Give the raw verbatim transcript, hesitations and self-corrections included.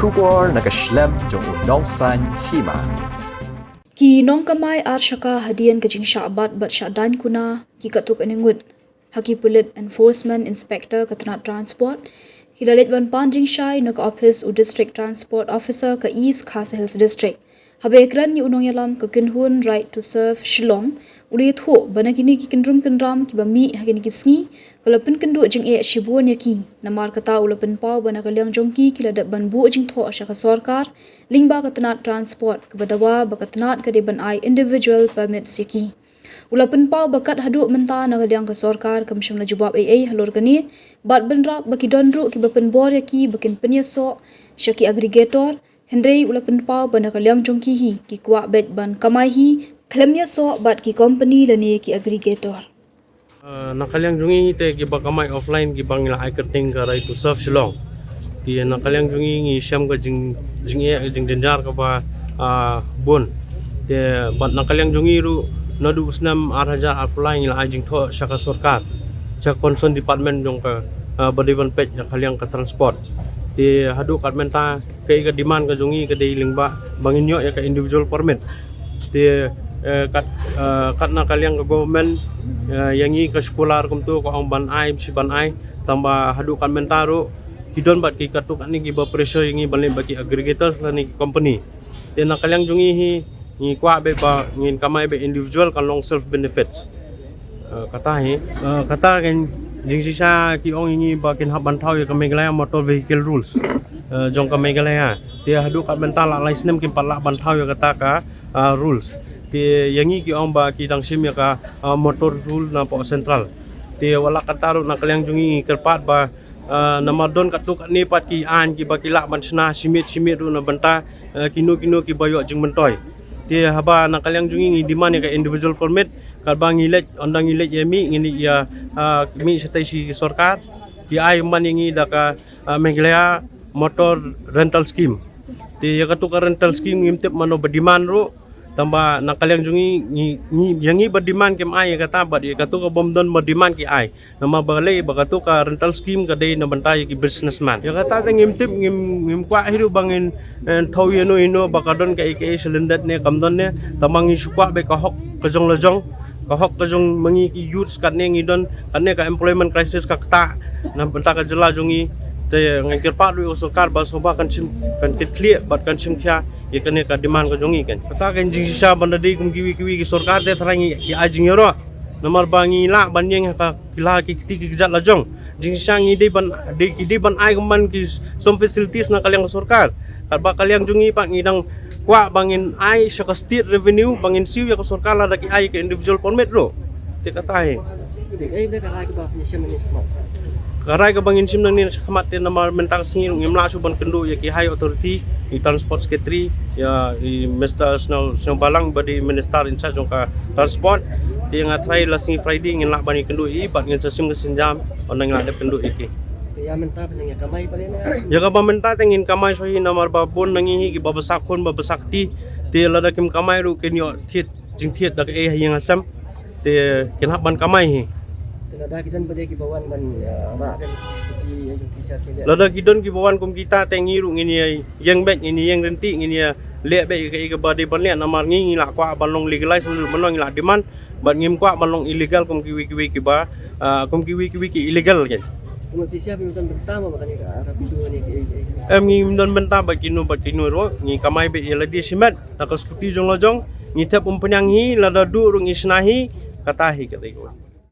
Khubor na ka shlem jong u Nongsaiñ Hima. Ki nongkamai ar shaka hadien ka jingshah bat bad shah dain kuna ki katto katne ngut ha ki pulit enforcement inspector ka tnat transport ki la leit ban pan jingshai na ka ophis u District Transport Officer ka East Khasi Hills District. Haba ïakren ïa u nongïalam ka kynhun Right to Serve Shillong, u la ïathuh ba na kine ki kynrum kynram kiba mih ha kine ki sngi ka la pynkynduh jingeh shibun ïa ki. Namar kata u la pynpaw ba na ka liang jong ki ki la dep ban buh jingthoh sha ka sorkar lyngba ka tnat transport kaba dawa ba ka tnat ka dei ban ai individual permits ïa ki. U la pynpaw ba kat haduh mynta na ka liang ka sorkar kam shym la jubab ei ei halor kane, bad bynrap ba ki don ruh kiba pynbor ïa ki ba kin pynïasoh sha ki aggregator. Hynrei u la pynpaw ba na ka liang jong ki hi ki kwah beit ban kamai hi khlem ïasoh bad ki company lane ki aggregator. Ah, na ka liang jong ngi te kiba kamai offline kiba ngi la ai kyrteng ka Right to Serve Shillong. Te na ka liang jong ngi ngi shem ka jing, jingeh, jingjynjar kaba, ah, bun. Te bad na ka liang jong ngi ruh naduh u snem ar hajar arphew lai ngi la ai jingthoh sha ka sorkar, sha concern department jong ka, ah, ba dei ban peit ïa ka liang ka transport. Te haduh kat mynta ka, ka demand ka jong ngi ka dei lyngba ba ngin ïoh ïa ka individual permit. Te, eh, kat, eh, kat na ka liang ka government, eh, ïa ngi ka shkular kumto ka ong ban ai, shi ban ai, tangba haduh kat mynta ruh ki don bad ki katto katne kiba pressure ïa ngi ban leit bad ki aggregators lane ki company. Te na ka liang jong ngi hi ngi kwah beit ba ngin kamai beit individual kan long self benefit. Eh, kata hi, eh, kata kan jingshisha ki ong ïa ngi ba kin hap ban thaw ïa ka Meghalaya Motor Vehicle Rules, eh, jong ka Meghalaya. Te haduh kat mynta la lai snem kim pat lah ban thaw ïa kata ka, ah, rules. Te ïa ngi ki ong ba ki dang shim ïa ka, ah, motor rule na poh central. Te wat la kata ruh na ka liang jong ngi ngi kyrpad ba, ah, namar don katto katne pat ki aiñ kiba ki lah ban shna shimet shimet ruh na bynta, eh, kino kino kiba ïoh jingmyntoi. Te haba na ka liang jong ngi ngi demand ïa ka individual permit, katba ngi leit, ynda ngi leit ïa mih, ngi leit ïa, ah, mih shatai shi sorkar, ki ai man ïa ngi da ka, ah, Meghalaya Motor Rental Scheme. Te ïa kato ka rental scheme ngim tip mano ba demand ruh, tangba na ka liang jong ngi, ngi, ngi, ïa ngi ba demand kim ai ïa kata, bad ïa kato ka bym don ba demand ki ai. Namar balei, ba kato ka rental scheme ka dei na bynta ïa ki businessman. Ïa kata te ngim tip, ngim, ngim kwah hi ruh ba ngin, eh, thaw ïano ïano ba ka don kaei kaei sha lyndet ne kam don ne, tangba ngi shu kwah beit ka hok ka jong la jong, ka hok ka jong ma ngi ki youths. Katne ngi don, katne ka employment crisis ka ktah na bynta ka jylla jong ngi. Te ngi kyrpad ruh ïa ka sorkar ba sngewbha kan shim, kan kitkhlieh bad kan shim khia ïa kane ka demand ka jong ngi kan. Kata kan jingshisha ban da dei kum kiwei kiwei ki sorkar te tharai ngi ki ai jingïaroh. Namar ba ngi lah ban ïeng ha ka, ki la ki kti ki kjat la jong. Jingshisha ngi dei ban, dei, ki dei ban ai kumban ki some facilities na ka liang ka sorkar. Katba ka liang jong ngi pat ngi dang kwah ba ngin ai sha ka state revenue ba ngin siew ïa ka sorkar lada ki ai ka individual permit ruh. Te kata hi. Te kaei ka rai kaba ngin shim nangne shakhmat? Ka rai kaba ngin shim nangne shakhmat te namar mynta ka sngi ruh ngim lah shuh ban kynduh ïa ki high authority, i transport secretary, ïa i Mister Sniaw, Sniawbhalang ba dei minister in charge jong ka transport. Te nga tharai la sngi Friday ngin lah ban ïakynduh ïa i bad ngin sa shim ka sienjam ynda ngin lah dep kynduh ïa ki. Te ïa mynta phi nang ïa kamai pale ne? Ïa kaba mynta te ngin kamai shuh hi namar ba bun na ngi hi kiba basa khun ba basa kti. Te lada kim kamai ruh kin ïoh thied jingthied da kaei ha ïing ha sem. Te kin hap ban kamai hi. Te lada ki don ba dei kiba wan ban, eh, rah ka scooty ïa jong ki sha ki leh. Lada ki don kiba wan kum kita te ngi ruh ngin ïa ïeng beit, ngin ïa ïeng ryntih, ngin ïa leh beit ïa kaei kaba dei ban leh namar ngi ngi la kwah ban long legalize, ngi ruh ban long, ngi la demand bad ngim kwah ban long illegal kum kiwei kiwei kiba, ah, kum kiwei kiwei ki illegal kan. Kum phi sha phi don bynta mo ba kane ka Rapido ne ki, ki, ki. Em, ngim don bynta bad kino bad kino ruh, ngi kamai beit ïa lade shimet. Na ka scooty jong la jong ngi thep um pynïang hi, lada duh ruh ngi shna hi. Kata hi, kata hi.